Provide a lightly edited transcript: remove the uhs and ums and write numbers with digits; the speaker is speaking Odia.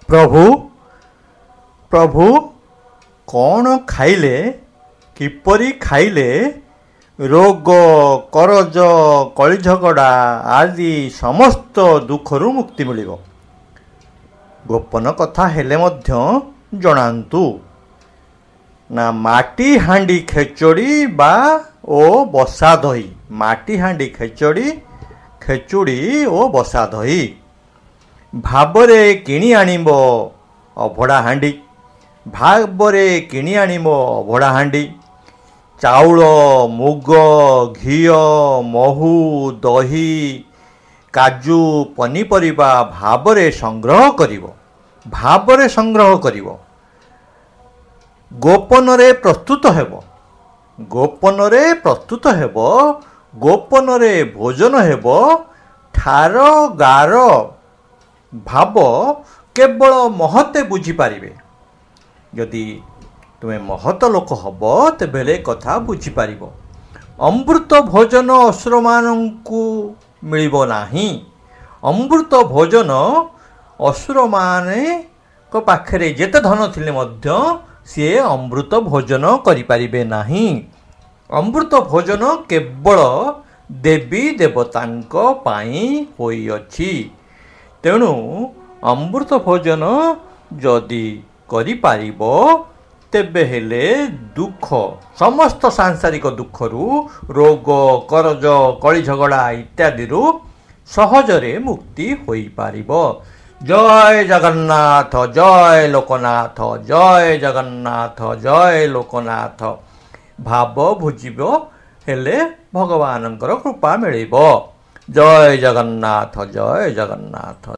ପ୍ରଭୁ ପ୍ରଭୁ, କ'ଣ ଖାଇଲେ, କିପରି ଖାଇଲେ ରୋଗ, କରଜ, କଳିଝଗଡ଼ା ଆଦି ସମସ୍ତ ଦୁଃଖରୁ ମୁକ୍ତି ମିଳିବ? ଗୋପନ କଥା ହେଲେ ମଧ୍ୟ ଜଣାନ୍ତୁ। ନା, ମାଟି ହାଣ୍ଡି ଖେଚୁଡ଼ି ବା ଓ ବସା ଦହି। ମାଟି ହାଣ୍ଡି ଖେଚୁଡ଼ି, ଖେଚୁଡ଼ି ଓ ବସା ଦହି। ଭାବରେ କିଣି ଆଣିବ ଅଭଡ଼ା ହାଣ୍ଡି, ଭାବରେ କିଣି ଆଣିବ ଅଭଡ଼ା ହାଣ୍ଡି। ଚାଉଳ, ମୁଗ, ଘିଅ, ମହୁ, ଦହି, କାଜୁ, ପନିପରିବା ଭାବରେ ସଂଗ୍ରହ କରିବ, ଭାବରେ ସଂଗ୍ରହ କରିବ। ଗୋପନରେ ପ୍ରସ୍ତୁତ ହେବ, ଗୋପନରେ ପ୍ରସ୍ତୁତ ହେବ, ଗୋପନରେ ଭୋଜନ ହେବ। ଠାର ଗାର ଭାବ କେବଳ ମହତେ ବୁଝିପାରିବେ। ଯଦି ତୁମେ ମହତ ଲୋକ ହବ, ତେବେ କଥା ବୁଝିପାରିବ। ଅମୃତ ଭୋଜନ ଅସୁରମାନଙ୍କୁ ମିଳିବ ନାହିଁ। ଅମୃତ ଭୋଜନ ଅସୁରମାନଙ୍କ ପାଖରେ ଯେତେ ଧନ ଥିଲେ ମଧ୍ୟ ସିଏ ଅମୃତ ଭୋଜନ କରିପାରିବେ ନାହିଁ। ଅମୃତ ଭୋଜନ କେବଳ ଦେବୀ ଦେବତାଙ୍କ ପାଇଁ ହୋଇଅଛି। ତେଣୁ ଅମୃତ ଭୋଜନ ଯଦି କରିପାରିବ, ତେବେ ହେଲେ ଦୁଃଖ, ସମସ୍ତ ସାଂସାରିକ ଦୁଃଖରୁ, ରୋଗ, କରଜ, କଳି ଝଗଡ଼ା ଇତ୍ୟାଦିରୁ ସହଜରେ ମୁକ୍ତି ହୋଇପାରିବ। ଜୟ ଜଗନ୍ନାଥ, ଜୟ ଲୋକନାଥ, ଜୟ ଜଗନ୍ନାଥ, ଜୟ ଲୋକନାଥ। ଭାବ ବୁଝିବ ହେଲେ ଭଗବାନଙ୍କର କୃପା ମିଳିବ। ଜୟ ଜଗନ୍ନାଥ, ଜୟ ଜଗନ୍ନାଥ,